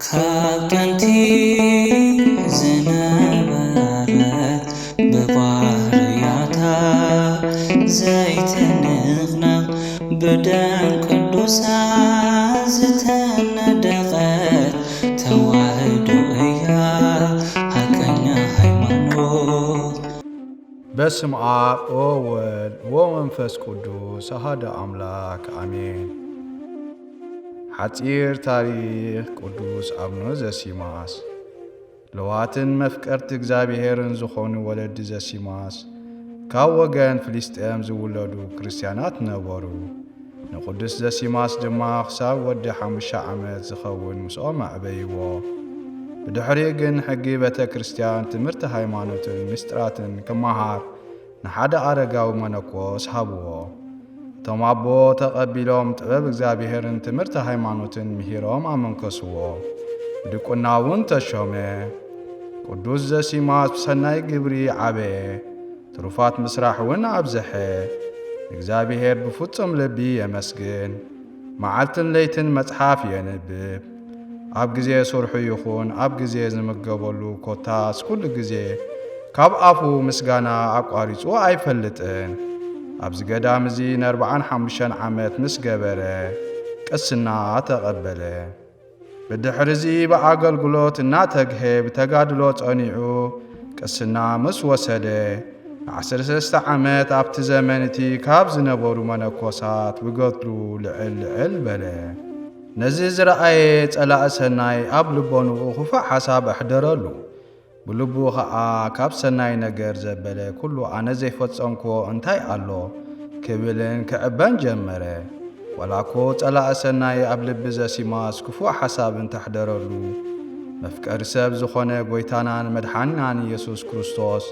ካብ ጥንቲ ዝነበረት ብባህርያታ ዘይትንቕነቕ ብደም ቅዱሳን ዝተነደቐት ተዋህዶ እያ ሓቀኛ ሃይማኖት። በስም ኣብ ወወልድ ወመንፈስ ቅዱስ ኣሃደ ኣምላክ ኣሜን። ሓጺር ታሪኽ ቅዱስ ኣብኖ ዘሲማስ። ለዋትን መፍቀርቲ እግዚኣብሔርን ዝኾኑ ወለዲ ዘሲማስ ካብ ወገን ፍልስጤም ዝውለዱ ክርስትያናት ነበሩ። ንቅዱስ ዘሲማስ ድማ ክሳብ ወዲ ሓሙሽተ ዓመት ዝኸውን ምስኦም ኣዕበይዎ። ብድሕሪኡ ግን ሕጊ ቤተ ክርስትያን፣ ትምህርቲ ሃይማኖትን ምስጢራትን ክመሃር ንሓደ ኣረጋዊ መነኮስ ሃብዎ። እቶም ኣቦ ተቐቢሎም ጥበብ እግዚኣብሔርን ትምህርቲ ሃይማኖትን ምሂሮም ኣመንከስዎ። ብድቁና እውን ተሾመ። ቅዱስ ዘሲማስ ብሰናይ ግብሪ ዓበየ። ትሩፋት ምስራሕ እውን ኣብዝሐ። እግዚኣብሔር ብፍጹም ልቢ የመስግን። መዓልትን ለይትን መጽሓፍ የንብብ። ኣብ ግዜ ስርሑ ይኹን ኣብ ግዜ ዝምገበሉ ኮታስ ኩሉ ግዜ ካብ ኣፉ ምስጋና ኣቋሪጹ ኣይፈልጥን። ኣብዚ ገዳም እዚ ንኣርብዓን ሓሙሽተን ዓመት ምስ ገበረ ቅስና ተቐበለ። ብድሕርዚ ብኣገልግሎት እናተግሀ ብተጋድሎ ጸኒዑ ቅስና ምስ ወሰደ ንዓሰርተ ሰለስተ ዓመት ኣብቲ ዘመን እቲ ካብ ዝነበሩ መነኮሳት ብገድሉ ልዕል ልዕል በለ። ነዚ ዝረኣየ ጸላኢ ሰናይ ኣብ ልቦንኡ ክፉእ ሓሳብ ኣሕደረሉ። ብልቡ ኸኣ ካብ ሰናይ ነገር ዘበለ ኩሉ ኣነ ዘይፈጸምክዎ እንታይ ኣሎ ክብልን ክዕበን ጀመረ። ዋላ እኮ ጸላኢ ሰናይ ኣብ ልቢ ዘሲማስ ክፉእ ሓሳብ እንተሕደረሉ፣ መፍቀሪ ሰብ ዝኾነ ጐይታናን መድሓኒናን ኢየሱስ ክርስቶስ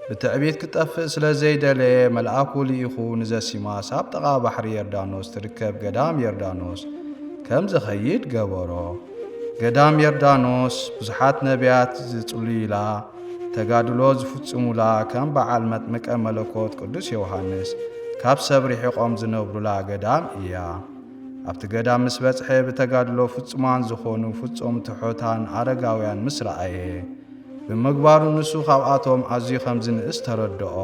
ብትዕቢት ክጠፍእ ስለ ዘይደለየ መልኣኩ ልኢኹ ንዘሲማስ ኣብ ጥቓ ባሕሪ ዮርዳኖስ ትርከብ ገዳም ዮርዳኖስ ከም ዝኸይድ ገበሮ። ገዳም ዮርዳኖስ ብዙሓት ነቢያት ዝጽልዩላ፣ ተጋድሎ ዝፍጽሙላ፣ ከም በዓል መጥምቀ መለኮት ቅዱስ ዮሃንስ ካብ ሰብ ርሒቖም ዝነብሩላ ገዳም እያ። ኣብቲ ገዳም ምስ በጽሐ ብተጋድሎ ፍጹማን ዝኾኑ ፍጹም ትሑታን ኣረጋውያን ምስ ረኣየ፣ ብምግባሩ ንሱ ካብኣቶም ኣዝዩ ከም ዝንእስ ተረድኦ።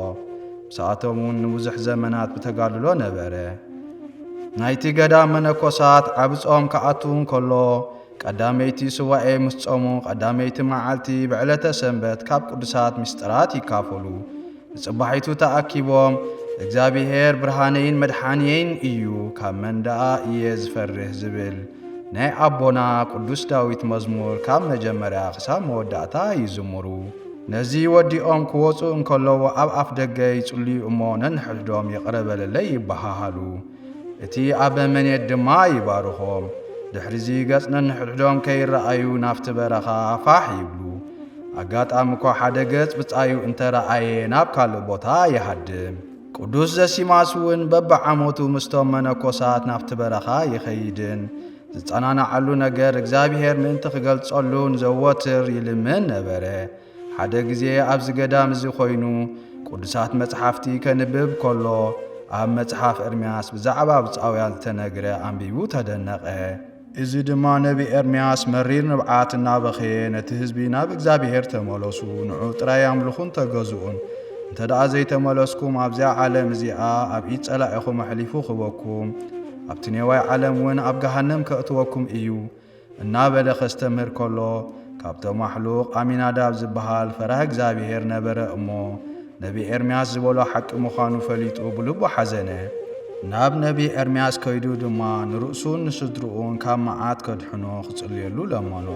ምስኣቶም እውን ንብዙሕ ዘመናት ብተጋድሎ ነበረ። ናይቲ ገዳም መነኮሳት ዓቢ ጾም ክኣቱ እንከሎ፣ ቀዳመይቲ ሱባኤ ምስ ጾሙ፣ ቀዳመይቲ መዓልቲ ብዕለተ ሰንበት ካብ ቅዱሳት ምስጢራት ይካፈሉ። ንጽባሒቱ ተኣኪቦም፣ እግዚኣብሔር ብርሃነይን መድሓንየይን እዩ፣ ካብ መን ደኣ እየ ዝፈርህ ዝብል ናይ ኣቦና ቅዱስ ዳዊት መዝሙር ካብ መጀመርያ ክሳብ መወዳእታ ይዝምሩ። ነዚ ወዲኦም ክወጹ እንከለዉ ኣብ ኣፍ ደገ ይጽልዩ እሞ ነንሕድሕዶም ይቕረ በለለይ ይበሃሃሉ። እቲ ኣበመኔት ድማ ይባርኾም። ድሕሪዚ ገጽ ነንሕድሕዶም ከይረኣዩ ናብቲ በረኻ ፋሕ ይብሉ። ኣጋጣሚ እኳ ሓደ ገጽ ብጻዩ እንተረኣየ ናብ ካልእ ቦታ ይሃድም። ቅዱስ ዘሲማስ እውን በብዓመቱ ምስቶም መነኮሳት ናብቲ በረኻ ይኸይድን ዝጸናንዓሉ ነገር እግዚኣብሔር ምእንቲ ክገልጸሉን ዘወትር ይልምን ነበረ። ሓደ ግዜ ኣብዚ ገዳም እዚ ኮይኑ ቅዱሳት መጽሓፍቲ ከንብብ ከሎ ኣብ መጽሓፍ ኤርምያስ ብዛዕባ ብጻውያን ዝተነግረ ኣንቢቡ ተደነቐ። እዚ ድማ ነቢ ኤርምያስ መሪር ንብዓት እናበኸየ ነቲ ህዝቢ ናብ እግዚኣብሔር ተመለሱ፣ ንዑ ጥራይ ኣምልኹን ተገዝኡን፣ እንተ ደኣ ዘይተመለስኩም ኣብዚኣ ዓለም እዚኣ ኣብ ኢድ ጸላኢኹም ኣሕሊፉ ክበኩም፣ ኣብቲ ኔዋይ ዓለም እውን ኣብ ገሃነም ከእትወኩም እዩ እናበለ ከስተምህር ከሎ፣ ካብቶም ኣሕሉቕ ኣሚናዳብ ዝበሃል ፈራህ እግዚኣብሔር ነበረ እሞ፣ ነቢ ኤርምያስ ዝበሎ ሓቂ ምዃኑ ፈሊጡ ብልቡ ሓዘነ። ናብ ነቢ ኤርምያስ ከይዱ ድማ ንርእሱን ንስድርኡን ካብ መዓት ከድሕኖ ክጽልየሉ ለመኖ።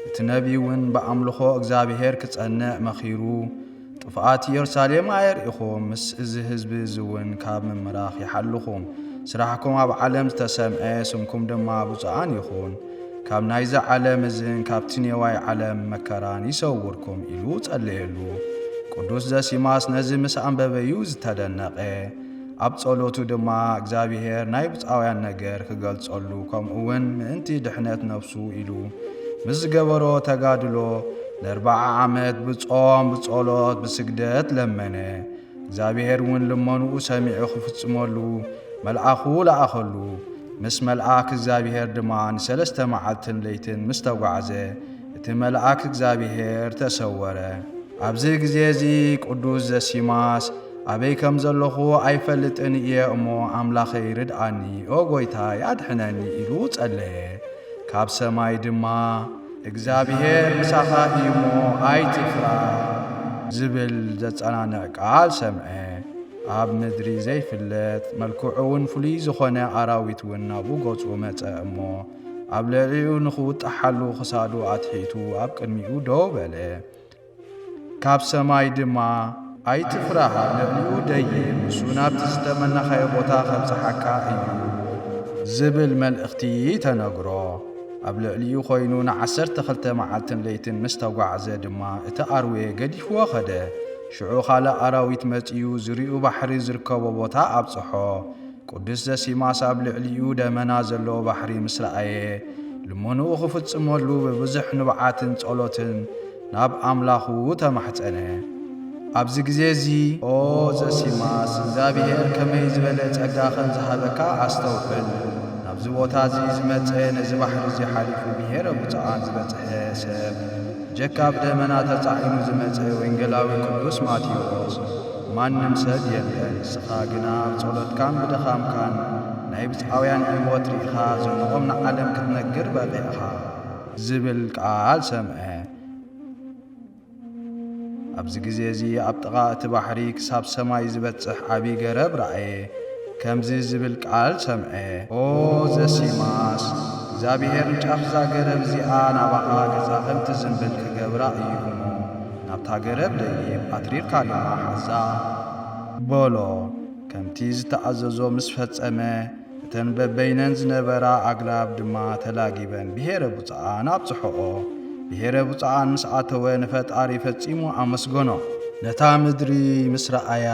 እቲ ነቢ እውን ብኣምልኾ እግዚኣብሔር ክጸንዕ መኺሩ፣ ጥፍኣት ኢየሩሳሌም ኣየርእኹም፣ ምስ እዚ ህዝቢ እዚ እውን ካብ ምምራኽ ይሓልኹም። ስራሕኩም ኣብ ዓለም ዝተሰምዐ፣ ስምኩም ድማ ብፁዓን ይኹን። ካብ ናይዚ ዓለም እዝን ካብቲ ኔዋይ ዓለም መከራን ይሰውርኩም ኢሉ ጸለየሉ። ቅዱስ ዘሲማስ ነዚ ምስ ኣንበበ እዩ ዝተደነቐ። ኣብ ጸሎቱ ድማ እግዚኣብሔር ናይ ብጻውያን ነገር ክገልጸሉ፣ ከምኡ እውን ምእንቲ ድሕነት ነፍሱ ኢሉ ምስ ዝገበሮ ተጋድሎ ንኣርብዓ ዓመት ብጾም፣ ብጸሎት፣ ብስግደት ለመነ። እግዚኣብሔር እውን ልመንኡ ሰሚዑ ክፍጽመሉ መልኣኹ ለኣኸሉ። ምስ መልኣክ እግዚኣብሔር ድማ ንሰለስተ መዓልትን ለይትን ምስ ተጓዕዘ፣ እቲ መልኣክ እግዚኣብሔር ተሰወረ። ኣብዚ ግዜ እዚ ቅዱስ ዘሲማስ፣ ኣበይ ከም ዘለኹ ኣይፈልጥን እየ እሞ፣ ኣምላኸይ ርድኣኒ፣ ኦ ጐይታይ ኣድሕነኒ ኢሉ ጸለየ። ካብ ሰማይ ድማ፣ እግዚኣብሔር ምሳኻ እዩ እሞ ኣይትፍራ ዝብል ዘጸናንዕ ቃል ሰምዐ። ኣብ ምድሪ ዘይፍለጥ፣ መልክዑ እውን ፍሉይ ዝኾነ ኣራዊት እውን ናብኡ ገጹ መጸ እሞ፣ ኣብ ልዕሊኡ ንኽውጣሓሉ ክሳዱ ኣትሒቱ ኣብ ቅድሚኡ ደው በለ። ካብ ሰማይ ድማ፣ ኣይትፍራህ፣ ኣብ ልዕሊኡ ደይብ፣ ንሱ ናብቲ ዝተመነኻዮ ቦታ ከብጽሓካ እዩ ዝብል መልእኽቲ ተነግሮ። ኣብ ልዕሊኡ ኮይኑ ንዓሰርተ ክልተ መዓልትን ለይትን ምስ ተጓዕዘ ድማ፣ እቲ ኣርዌ ገዲፍዎ ኸደ። ሽዑ ካልእ ኣራዊት መጺኡ፣ ዝርይኡ ባሕሪ ዝርከቦ ቦታ ኣብጽሖ። ቅዱስ ዘሲማስ ኣብ ልዕሊኡ ደመና ዘለዎ ባሕሪ ምስ ረኣየ፣ ልመንኡ ክፍጽመሉ ብብዙሕ ንብዓትን ጸሎትን ናብ ኣምላኹ ተማሕጸነ። ኣብዚ ግዜ እዚ፣ ኦ ዘሲማስ፣ እግዚኣብሔር ከመይ ዝበለ ጸጋ ከም ዝሃበካ ኣስተውዕል። ናብዚ ቦታ እዚ ዝመጸ፣ ነዚ ባሕሪ እዚ ሓሊፉ ብሄረ ብፁዓን ዝበጽሐ ሰብ፣ ብጀካ ብደመና ተጻዒኑ ዝመጸ ወንጌላዊ ቅዱስ ማቴዎስ፣ ማንም ሰብ የለን። ንስኻ ግና ብጸሎትካን ብድኻምካን ናይ ብጻውያን ህይወት ርኢኻ፣ ዝንኦም ንዓለም ክትነግር በቒዕኻ ዝብል ቃል ሰምዐ። ኣብዚ ግዜ እዚ ኣብ ጥቓ እቲ ባሕሪ ክሳብ ሰማይ ዝበጽሕ ዓቢ ገረብ ረኣየ። ከምዚ ዝብል ቃል ሰምዐ፣ ኦ ዘሲማስ፣ እግዚኣብሔር ንጫፍ እዛ ገረብ እዚኣ ናባኻ ገጻ ከም ትዝንብል ክገብራ እዩ እሞ፣ ናብታ ገረብ ደይብ፣ ኣትሪርካ ድማ ሓዛ በሎ። ከምቲ ዝተኣዘዞ ምስ ፈጸመ፣ እተን በበይነን ዝነበራ ኣግራብ ድማ ተላጊበን ብሄረ ብፁዓን ኣብጽሖኦ። ብሄረ ብፁዓን ምስ ኣተወ ንፈጣሪ ፈጺሙ ኣመስገኖ። ነታ ምድሪ ምስ ረኣያ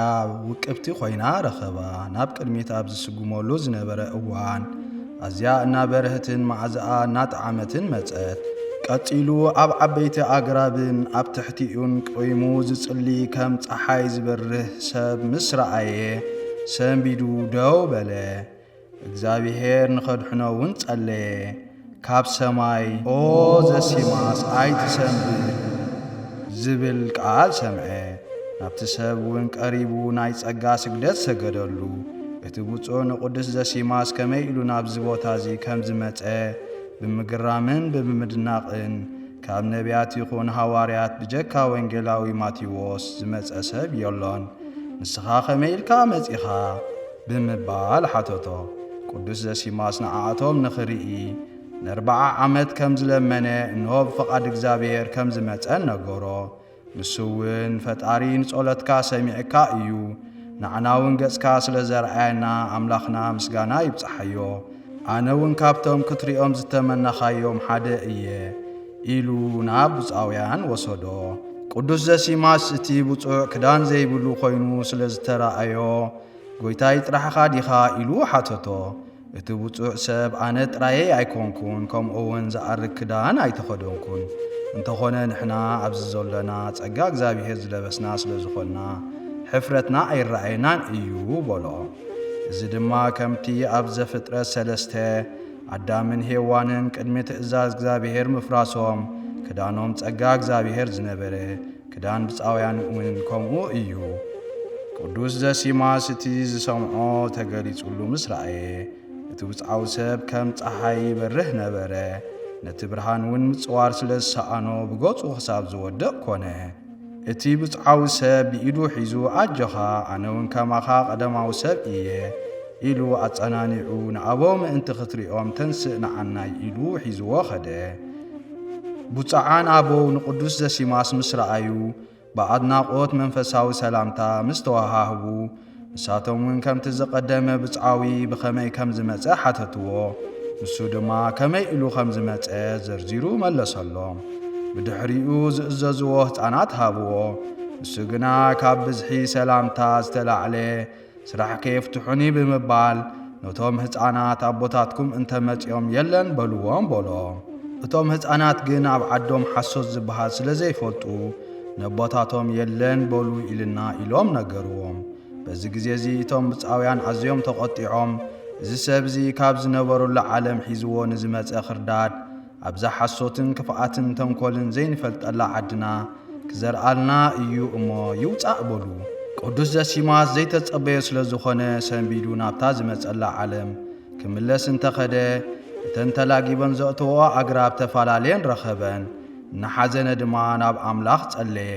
ውቅብቲ ኮይና ረኸባ። ናብ ቅድሚት ኣብ ዝስጉመሉ ዝነበረ እዋን ኣዝያ እናበረህትን መዓዛኣ እናጠዓመትን መጸት። ቀጺሉ ኣብ ዓበይቲ ኣግራብን ኣብ ትሕቲኡን ቆይሙ ዝጽሊ ከም ጸሓይ ዝበርህ ሰብ ምስ ረኣየ ሰንቢዱ ደው በለ። እግዚኣብሔር ንኸድሕኖ እውን ጸለየ። ካብ ሰማይ፣ ኦ ዘሲማስ ኣይትሰንብድ ዝብል ቃል ሰምዐ። ናብቲ ሰብ እውን ቀሪቡ ናይ ጸጋ ስግደት ሰገደሉ። እቲ ብፁዕ ንቅዱስ ዘሲማስ ከመይ ኢሉ ናብዚ ቦታ እዚ ከም ዝመጸ ብምግራምን ብምድናቕን ካብ ነቢያት ይኹን ሃዋርያት ብጀካ ወንጌላዊ ማቴዎስ ዝመጸ ሰብ የሎን። ንስኻ ከመይ ኢልካ መጺኻ? ብምባል ሓተቶ። ቅዱስ ዘሲማስ ንዓኣቶም ንኽርኢ ንኣርብዓ ዓመት ከም ዝለመነ፣ እንሆ ብፍቓድ እግዚኣብሔር ከም ዝመጸን ነገሮ። ንሱ እውን፣ ፈጣሪ ንጸሎትካ ሰሚዕካ እዩ፣ ንዓና እውን ገጽካ ስለ ዘርኣየና ኣምላኽና ምስጋና ይብጽሓዮ። ኣነ እውን ካብቶም ክትሪኦም ዝተመነኻዮም ሓደ እየ ኢሉ ናብ ብጻውያን ወሰዶ። ቅዱስ ዘሲማስ እቲ ብጹዕ ክዳን ዘይብሉ ኮይኑ ስለ ዝተራእዮ፣ ጎይታይ ጥራሕኻ ዲኻ? ኢሉ ሓተቶ። እቲ ብጹዕ ሰብ፣ ኣነ ጥራየይ ኣይኮንኩን፣ ከምኡ እውን ዝኣርግ ክዳን ኣይተኸደንኩን። እንተኾነ ንሕና ኣብዚ ዘሎና ጸጋ እግዚኣብሔር ዝለበስና ስለ ዝኾንና፣ ሕፍረትና ኣይረኣየናን እዩ በሎ። እዚ ድማ ከምቲ ኣብ ዘፍጥረት ሰለስተ ኣዳምን ሄዋንን ቅድሚ ትእዛዝ እግዚኣብሔር ምፍራሶም ክዳኖም ጸጋ እግዚኣብሔር ዝነበረ፣ ክዳን ብጻውያን እውን ከምኡ እዩ። ቅዱስ ዘሲማስ እቲ ዝሰምዖ ተገሊጹሉ ምስ ረኣየ፣ እቲ ብጻዊ ሰብ ከም ጸሓይ ይበርህ ነበረ። ነቲ ብርሃን እውን ምጽዋር ስለ ዝሰኣኖ ብገጹ ክሳብ ዝወድቕ ኮነ። እቲ ብጻዊ ሰብ ብኢዱ ሒዙ፣ ኣጆኻ፣ ኣነ እውን ከማኻ ቀደማዊ ሰብ እየ ኢሉ ኣጸናኒዑ፣ ንኣቦ ምእንቲ ክትሪኦም ተንስእ ንዓናይ ኢሉ ሒዝዎ ኸደ። ብፁዓን ኣበው ንቅዱስ ዘሲማስ ምስ ረኣዩ፣ ብኣድናቖት መንፈሳዊ ሰላምታ ምስ ተወሃህቡ፣ ንሳቶም እውን ከምቲ ዝቐደመ ብጻዊ ብኸመይ ከም ዝመጸ ሓተትዎ። ንሱ ድማ ከመይ ኢሉ ከም ዝመጸ ዘርዚሩ መለሰሎም። ብድሕሪኡ ዝእዘዝዎ ህጻናት ሃብዎ። ንሱ ግና ካብ ብዝሒ ሰላምታ ዝተላዕለ፣ ስራሕ ከየፍትሑኒ ብምባል፣ ነቶም ህጻናት፣ ኣቦታትኩም እንተመጺኦም የለን በልዎም በሎ። እቶም ህጻናት ግን ኣብ ዓዶም ሓሶት ዝበሃል ስለ ዘይፈልጡ፣ ነቦታቶም የለን በሉ ኢልና ኢሎም ነገርዎም። በዚ ግዜ እዚ እቶም ብጻውያን ኣዝዮም ተቖጢዖም፣ እዚ ሰብ እዚ ካብ ዝነበረሉ ዓለም ሒዝዎ ንዝመጸ ክርዳድ፣ ኣብዛ ሓሶትን ክፍኣትን ተንኮልን ዘይንፈልጠላ ዓድና ክዘርኣልና እዩ እሞ ይውጻእ በሉ። ቅዱስ ዘሲማስ ዘይተጸበዮ ስለ ዝኾነ ሰንቢዱ ናብታ ዝመጸላ ዓለም ክምለስ እንተኸደ፣ እተን ተላጊበን ዘእተዎ ኣግራብ ተፈላለየን ረኸበን። እናሓዘነ ድማ ናብ ኣምላኽ ጸለየ።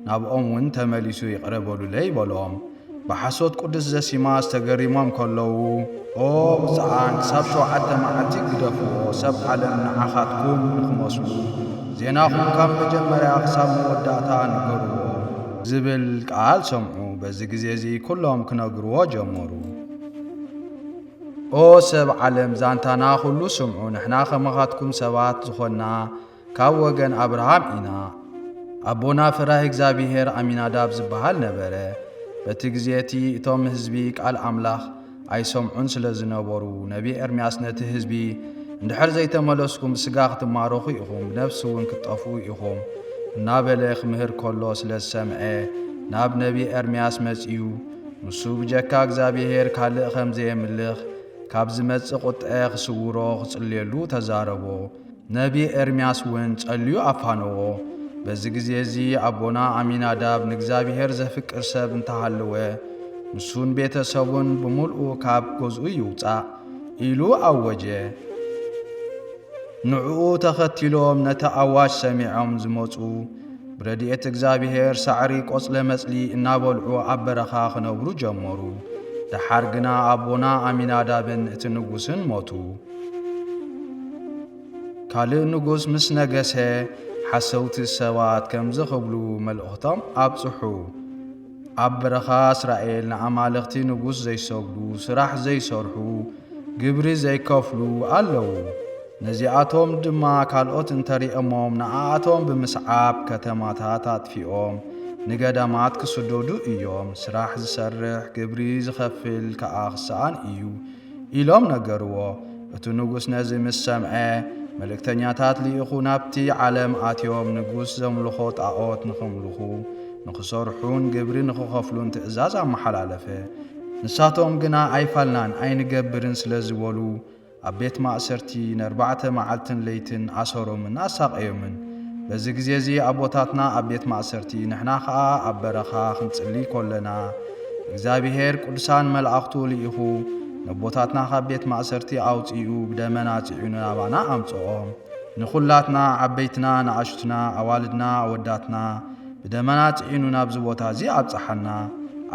ናብኦም እውን ተመሊሱ ይቕረ በሉለይ በሎም። ብሓሶት ቅዱስ ዘሲማስ ተገሪሞም ከለዉ፣ ኦ ውፅዓን ክሳብ ሸውዓተ መዓልቲ ግደፍዎ፣ ሰብ ዓለም ንዓኻትኩም ንኽመስሉ ዜናኹም ካብ መጀመርያ ክሳብ መወዳእታ ንገርዎ ዝብል ቃል ሰምዑ። በዚ ግዜ እዚ ኩሎም ክነግርዎ ጀመሩ። ኦ ሰብ ዓለም ዛንታና ኩሉ ስምዑ፣ ንሕና ከማኻትኩም ሰባት ዝኾንና ካብ ወገን ኣብርሃም ኢና። ኣቦና ፈራሂ እግዚኣብሔር ኣሚናዳብ ዝበሃል ነበረ። በቲ ግዜ እቲ እቶም ህዝቢ ቃል ኣምላኽ ኣይሰምዑን ስለ ዝነበሩ፣ ነቢ ኤርምያስ ነቲ ህዝቢ፣ "እንድሕር ዘይተመለስኩም ብስጋ ክትማረኹ ኢኹም፣ ብነፍሲ እውን ክትጠፍኡ ኢኹም" እናበለ ክምህር ከሎ ስለ ዝሰምዐ፣ ናብ ነቢ ኤርምያስ መጺኡ፣ ንሱ ብጀካ እግዚኣብሔር ካልእ ከም ዘየምልኽ፣ ካብ ዝመጽእ ቁጥዐ ክስውሮ ክጽልየሉ ተዛረቦ። ነቢ ኤርምያስ እውን ጸልዩ ኣፋነዎ። በዚ ግዜ እዚ ኣቦና ኣሚናዳብ ንእግዚኣብሔር ዘፍቅር ሰብ እንተሃለወ፣ ንሱን ቤተሰቡን ብምልኡ ካብ ገዝኡ ይውጻእ ኢሉ ኣወጀ። ንዕኡ ተኸቲሎም ነቲ ኣዋጅ ሰሚዖም ዝመጹ፣ ብረድኤት እግዚኣብሔር ሳዕሪ ቆጽለ መጽሊ እናበልዑ ኣብ በረኻ ክነብሩ ጀመሩ። ደሓር ግና ኣቦና ኣሚናዳብን እቲ ንጉስን ሞቱ። ካልእ ንጉስ ምስ ነገሰ፣ ሓሰውቲ ሰባት ከምዚ ክብሉ መልእኽቶም ኣብጽሑ። ኣብ በረኻ እስራኤል ንኣማልኽቲ ንጉስ ዘይሰግዱ፣ ስራሕ ዘይሰርሑ፣ ግብሪ ዘይከፍሉ ኣለዉ። ነዚኣቶም ድማ ካልኦት እንተሪኦሞም ንኣኣቶም ብምስዓብ ከተማታት ኣጥፊኦም ንገዳማት ክስደዱ እዮም። ስራሕ ዝሰርሕ ግብሪ ዝኸፍል ከኣ ክሰኣን እዩ ኢሎም ነገርዎ። እቲ ንጉስ ነዚ ምስ ሰምዐ፣ መልእክተኛታት ልኢኹ ናብቲ ዓለም ኣትዮም ንጉስ ዘምልኾ ጣዖት ንኸምልኹ፣ ንኽሰርሑን ግብሪ ንኽኸፍሉን ትእዛዝ ኣመሓላለፈ። ንሳቶም ግና ኣይፋልናን ኣይንገብርን ስለ ዝበሉ፣ ኣብ ቤት ማእሰርቲ ንኣርባዕተ መዓልትን ለይትን ኣሰሮምን ኣሳቐዮምን። በዚ ግዜ እዚ ኣቦታትና ኣብ ቤት ማእሰርቲ፣ ንሕና ኸኣ ኣብ በረኻ ክንጽሊ ኮለና፣ እግዚኣብሔር ቅዱሳን መላእኽቱ ልኢኹ ነቦታትና ካብ ቤት ማእሰርቲ ኣውጺኡ ብደመና ጽዒኑ ናባና ኣምጽኦም። ንኹላትና ዓበይትና ንኣሽቱና ኣዋልድና ኣወዳትና ብደመና ጽዒኑ ናብዚ ቦታ እዚ ኣብጽሓና።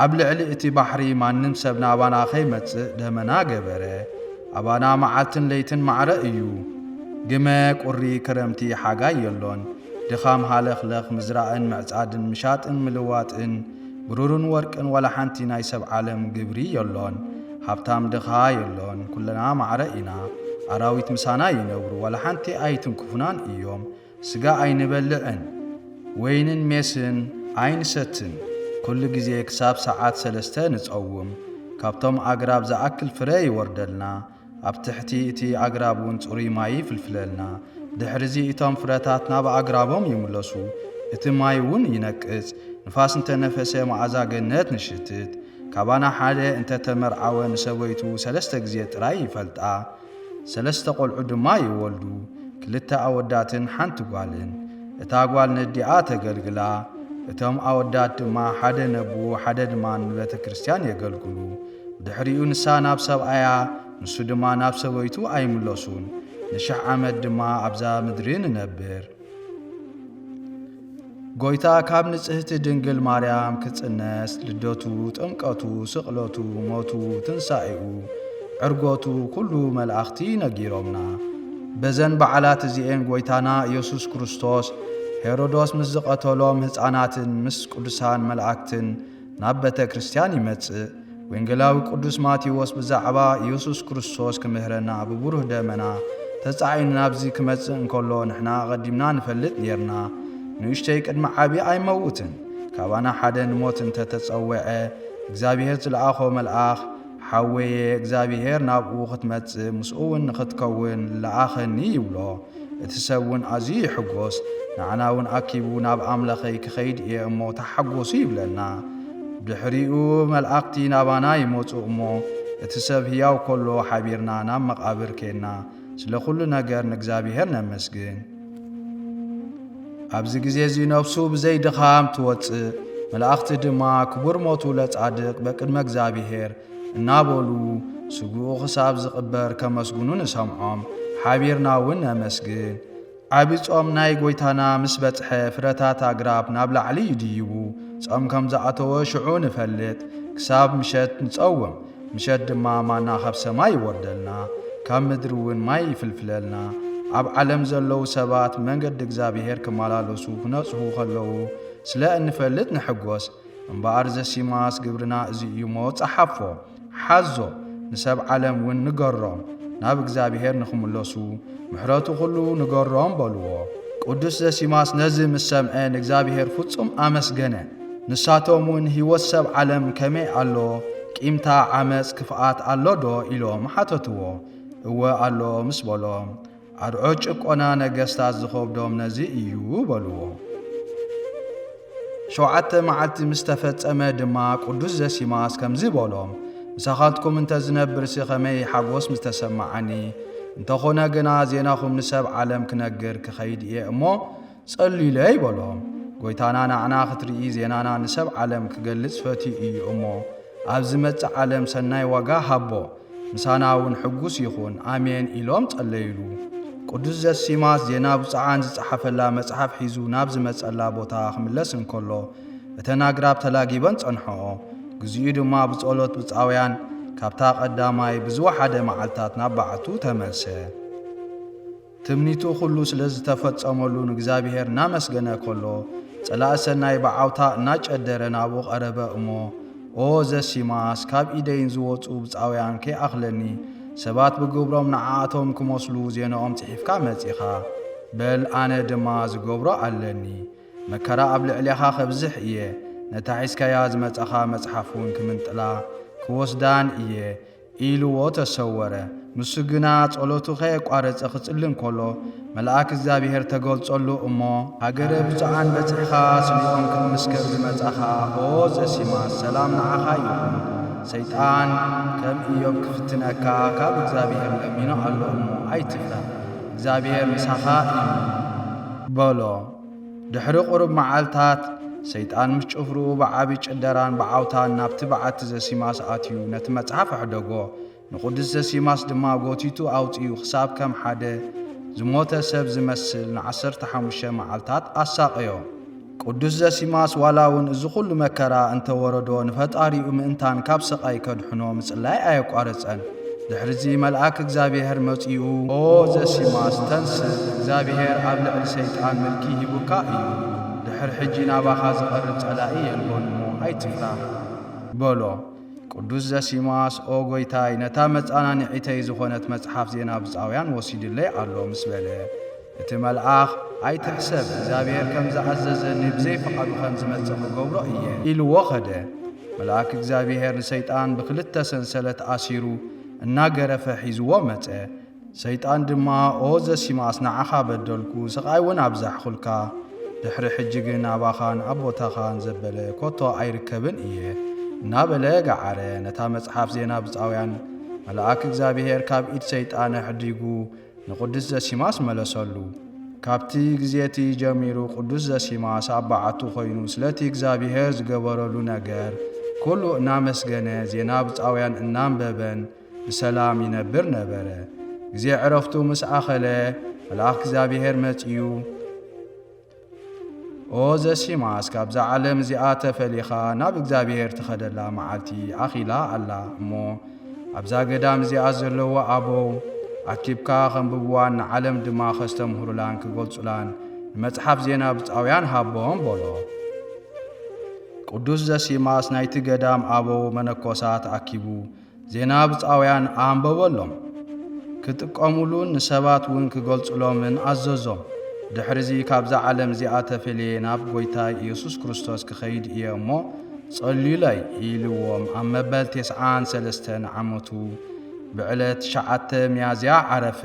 ኣብ ልዕሊ እቲ ባሕሪ ማንም ሰብ ናባና ከይመጽእ ደመና ገበረ። ኣባና መዓልትን ለይትን ማዕረ እዩ። ግመ፣ ቁሪ፣ ክረምቲ፣ ሓጋይ የሎን። ድኻም፣ ሃለኽለኽ፣ ምዝራእን ምዕጻድን፣ ምሻጥን ምልዋጥን፣ ብሩርን ወርቅን ዋላ ሓንቲ ናይ ሰብ ዓለም ግብሪ የሎን። ሃብታም ድኻ የሎን፣ ኩልና ማዕረ ኢና። ኣራዊት ምሳና ይነብሩ፣ ዋላ ሓንቲ ኣይትንክፉናን እዮም። ስጋ ኣይንበልዕን፣ ወይንን ሜስን ኣይንሰትን። ኩሉ ግዜ ክሳብ ሰዓት ሰለስተ ንጸውም። ካብቶም ኣግራብ ዝኣክል ፍረ ይወርደልና። ኣብ ትሕቲ እቲ ኣግራብ እውን ጽሩይ ማይ ይፍልፍለልና። ድሕርዚ እቶም ፍረታት ናብ ኣግራቦም ይምለሱ። እቲ ማይ እውን ይነቅጽ። ንፋስ እንተነፈሰ መኣዛ ገነት ንሽትት። ካባና ሓደ እንተተመርዓወ ንሰበይቱ ሰለስተ ግዜ ጥራይ ይፈልጣ። ሰለስተ ቆልዑ ድማ ይወልዱ። ክልተ ኣወዳትን ሓንቲ ጓልን። እታ ጓል ነዲኣ ተገልግላ። እቶም ኣወዳት ድማ ሓደ ነቡ ሓደ ድማ ንቤተ ክርስቲያን የገልግሉ። ድሕሪኡ ንሳ ናብ ሰብኣያ፣ ንሱ ድማ ናብ ሰበይቱ ኣይምለሱን። ንሽሕ ዓመት ድማ ኣብዛ ምድሪ ንነብር። ጎይታ ካብ ንጽህቲ ድንግል ማርያም ክጽነስ፣ ልደቱ፣ ጥምቀቱ፣ ስቕለቱ፣ ሞቱ፣ ትንሳኤኡ፣ ዕርገቱ ኩሉ መላእኽቲ ነጊሮምና። በዘን በዓላት እዚኤን ጎይታና ኢየሱስ ክርስቶስ ሄሮዶስ ምስ ዝቐተሎም ህፃናትን ምስ ቅዱሳን መላእክትን ናብ ቤተ ክርስቲያን ይመጽእ። ወንጌላዊ ቅዱስ ማቴዎስ ብዛዕባ ኢየሱስ ክርስቶስ ክምህረና ብብሩህ ደመና ተጻዒኑ ናብዚ ክመጽእ እንከሎ ንሕና ኣቐዲምና ንፈልጥ ኔርና። ንእሽተይ ቅድሚ ዓቢ ኣይመውትን። ካባና ሓደ ንሞት እንተ ተጸውዐ፣ እግዚኣብሔር ዝለኣኾ መልኣኽ፣ "ሓወየ እግዚኣብሔር ናብኡ ክትመጽእ ምስኡ እውን ንኽትከውን ለኣኸኒ" ይብሎ። እቲ ሰብ እውን ኣዝዩ ይሕጎስ። ንዓና እውን ኣኪቡ "ናብ ኣምለኸይ ክኸይድ እየ እሞ ተሓጎሱ" ይብለና። ብድሕሪኡ መላእኽቲ ናባና ይመጹ እሞ እቲ ሰብ ህያው ከሎ ሓቢርና ናብ መቓብር ኬድና፣ ስለ ኩሉ ነገር ንእግዚኣብሔር ነመስግን። ኣብዚ ግዜ እዚ ነፍሱ ብዘይ ድኻም ትወጽእ፣ መላእኽቲ ድማ ክቡር ሞቱ ለጻድቅ በቅድመ እግዚኣብሔር እናበሉ ስግኡ ክሳብ ዝቕበር ከመስግኑ ንሰምዖም፣ ሓቢርና እውን ነመስግን። ዓቢ ጾም ናይ ጐይታና ምስ በጽሐ ፍረታት ኣግራብ ናብ ላዕሊ ይድይቡ። ጾም ከም ዝኣተወ ሽዑ ንፈልጥ፣ ክሳብ ምሸት ንጸውም። ምሸት ድማ ማና ካብ ሰማይ ይወርደልና፣ ካብ ምድሪ እውን ማይ ይፍልፍለልና። ኣብ ዓለም ዘለዉ ሰባት ብመንገዲ እግዚኣብሔር ክመላለሱ ክነጽሁ ከለዉ ስለ እንፈልጥ ንሕጎስ። እምበኣር ዘሲማስ ግብርና እዚ እዩ እሞ ጸሓፎ፣ ሓዞ፣ ንሰብ ዓለም እውን ንገሮም፣ ናብ እግዚኣብሔር ንኽምለሱ፣ ምሕረቱ ኩሉ ንገሮም በልዎ። ቅዱስ ዘሲማስ ነዚ ምስ ሰምዐ ንእግዚኣብሔር ፍጹም ኣመስገነ። ንሳቶም እውን ህይወት ሰብ ዓለም ከመይ ኣሎ፣ ቂምታ፣ ዓመጽ፣ ክፍኣት ኣሎ ዶ ኢሎም ሓተትዎ። እወ ኣሎ ምስ በሎም፣ ኣድዖ ጭቆና ነገስታት ዝኸብዶም ነዚ እዩ በልዎ። ሸውዓተ መዓልቲ ምስ ተፈጸመ ድማ ቅዱስ ዘሲማስ ከምዚ በሎም፣ ምሳኻትኩም እንተ ዝነብርሲ ከመይ ሓጎስ ምተሰማዓኒ። እንተኾነ ግና ዜናኹም ንሰብ ዓለም ክነግር ክኸይድ እየ እሞ ጸልዩለይ በሎም። ጐይታና ንዓና ክትርኢ ዜናና ንሰብ ዓለም ክገልጽ ፈትዩ እዩ እሞ፣ ኣብ ዝመጽእ ዓለም ሰናይ ዋጋ ሃቦ፣ ምሳና እውን ሕጉስ ይኹን፣ ኣሜን ኢሎም ጸለዩሉ። ቅዱስ ዘሲማስ ዜና ብፁዓን ዝጸሓፈላ መጽሓፍ ሒዙ ናብ ዝመጸላ ቦታ ክምለስ እንከሎ፣ እተን ኣግራብ ተላጊበን ጸንሕኦ። ግዚኡ ድማ ብጸሎት ብጻውያን ካብታ ቀዳማይ ብዝወሓደ መዓልታት ናብ በዓቱ ተመልሰ። ትምኒቱ ኩሉ ስለ ዝተፈጸመሉ ንእግዚኣብሔር እናመስገነ ከሎ፣ ጸላኢ ሰናይ ብዓውታ እናጨደረ ናብኡ ቀረበ እሞ፣ ኦ ዘሲማስ፣ ካብ ኢደይን ዝወጹ ብጻውያን ከይኣኽለኒ፣ ሰባት ብግብሮም ንዓኣቶም ክመስሉ ዜናኦም ጽሒፍካ መጺኻ። በል ኣነ ድማ ዝገብሮ ኣለኒ። መከራ ኣብ ልዕሌኻ ከብዝሕ እየ። ነታ ሒዝካያ ዝመጻኻ መጽሓፍ እውን ክምንጥላ ክወስዳን እየ። ኢልዎ ተሰወረ። ንሱ ግና ጸሎቱ ከየቋረጸ ክጽሊ እንከሎ፣ መልኣክ እግዚኣብሔር ተገልጸሉ እሞ፣ ሃገረ ብፁዓን በጺሕኻ ስሚዖን ክትምስክር ዝመጻኻ፣ ኦ ዘሲማስ፣ ሰላም ንዓኻ ይኹን። ሰይጣን ከም ኢዮብ ክፍትነካ ካብ እግዚኣብሔር ለሚኑ ኣሎ እሞ ኣይትፍራ። እግዚኣብሔር ምሳኻ እዩ በሎ። ድሕሪ ቁሩብ መዓልታት፣ ሰይጣን ምስ ጭፍርኡ ብዓቢ ጭደራን ብዓውታን ናብቲ በዓቲ ዘሲማስ ኣትዩ ነቲ መጽሓፍ ኣሕደጎ። ንቕዱስ ዘሲማስ ድማ ጎቲቱ ኣውጺኡ ክሳብ ከም ሓደ ዝሞተ ሰብ ዝመስል ንዓሰርተ ሓሙሽተ መዓልታት ኣሳቐዮ። ቅዱስ ዘሲማስ ዋላ እውን እዚ ኹሉ መከራ እንተወረዶ ንፈጣሪኡ ምእንታን ካብ ስቓይ ከድሕኖ ምጽላይ ኣየቋረጸን። ድሕርዚ መልኣክ እግዚኣብሔር መጺኡ፣ ኦ ዘሲማስ፣ ተንስእ፣ እግዚኣብሔር ኣብ ልዕሊ ሰይጣን ምልኪ ሂቡካ እዩ። ድሕሪ ሕጂ ናባኻ ዝቐርብ ጸላኢ የልቦን እሞ ኣይትፍራህ በሎ። ቅዱስ ዘሲማስ፣ ኦ ጐይታይ፣ ነታ መጻናንዒተይ ዝኾነት መጽሓፍ ዜና ብጻውያን ወሲዱለይ ኣሎ ምስ በለ፣ እቲ መልኣኽ፣ ኣይትሕሰብ፣ እግዚኣብሔር ከም ዝኣዘዘኒ ብዘይ ፍቓዱ ከም ዝመጽእ ክገብሮ እየ ኢልዎ ኸደ። መልኣክ እግዚኣብሔር ንሰይጣን ብኽልተ ሰንሰለት ኣሲሩ እናገረፈ ሒዝዎ መጸ። ሰይጣን ድማ፣ ኦ ዘሲማስ፣ ንዓኻ በደልኩ፣ ስቓይ እውን ኣብዛሕኹልካ። ድሕሪ ሕጂ ግን ኣባኻን ኣቦታኻን ዘበለ ኮቶ ኣይርከብን እየ እናበለ ገዓረ። ነታ መጽሓፍ ዜና ብጻውያን መልኣክ እግዚኣብሔር ካብ ኢድ ሰይጣን ኣሕዲጉ ንቅዱስ ዘሲማስ መለሰሉ። ካብቲ ግዜ እቲ ጀሚሩ ቅዱስ ዘሲማስ ኣብ በዓቱ ኮይኑ ስለቲ እግዚኣብሔር ዝገበረሉ ነገር ኩሉ እናመስገነ ዜና ብጻውያን እናንበበን ብሰላም ይነብር ነበረ። ግዜ ዕረፍቱ ምስ ኣኸለ መልኣክ እግዚኣብሔር መጺኡ፣ ኦ ዘሲማስ፣ ካብዛ ዓለም እዚኣ ተፈሊኻ ናብ እግዚኣብሔር ትኸደላ መዓልቲ ኣኺላ ኣላ እሞ፣ ኣብዛ ገዳም እዚኣ ዘለዉ ኣበው ኣኪብካ ከንብብዋን ንዓለም ድማ ከስተምህሩላን ክገልጹላን ንመጽሓፍ ዜና ብጻውያን ሃቦም በሎ። ቅዱስ ዘሲማስ ናይቲ ገዳም ኣበው መነኮሳት ኣኪቡ ዜና ብጻውያን ኣንበበሎም። ክጥቀሙሉን ንሰባት እውን ክገልጹሎምን ኣዘዞም። ድሕርዚ ካብዛ ዓለም እዚኣ ተፈልየ ናብ ጐይታ ኢየሱስ ክርስቶስ ክኸይድ እየ እሞ ጸልዩለይ ኢልዎም ኣብ መበል ተስዓን ሰለስተን ዓመቱ ብዕለት ትሽዓተ ሚያዝያ ዓረፈ።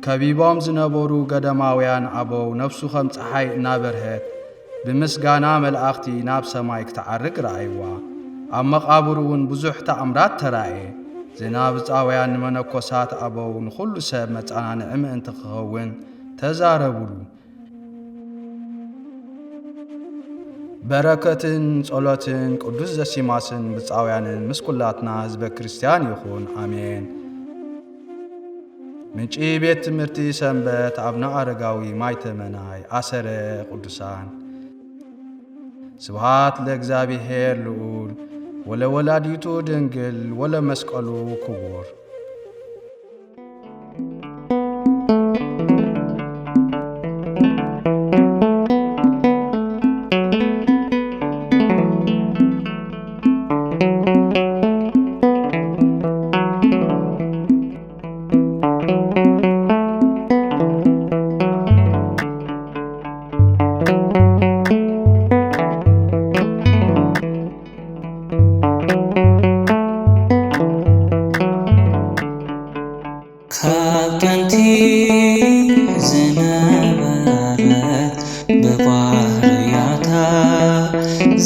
ከቢቦም ዝነበሩ ገዳማውያን ኣበው ነፍሱ ከም ጸሓይ እናበርሀት ብምስጋና መላእኽቲ ናብ ሰማይ ክትዓርግ ረኣይዋ። ኣብ መቓብሩ እውን ብዙሕ ተኣምራት ተራእየ። ዜና ብጻውያን ንመነኮሳት ኣበው ንኹሉ ሰብ መጸናንዒ ምእንቲ ክኸውን ተዛረቡሉ። በረከትን ጸሎትን ቅዱስ ዘሲማስን ብጻውያንን ምስ ኩላትና ህዝበ ክርስቲያን ይኹን። ኣሜን። ምንጪ ቤት ትምህርቲ ሰንበት ኣቡነ ኣረጋዊ ማይተመናይ ኣሰረ ቅዱሳን። ስብሐት ለእግዚኣብሔር ልዑል ወለወላዲቱ ድንግል ወለመስቀሉ ክቡር። ካብ ጥንቲ ዝነበረት ብባህርያታ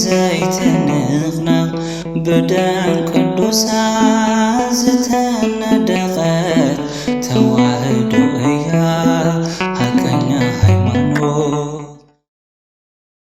ዘይትንቕነቕ ብደም ቅዱሳን ዝተነደቐት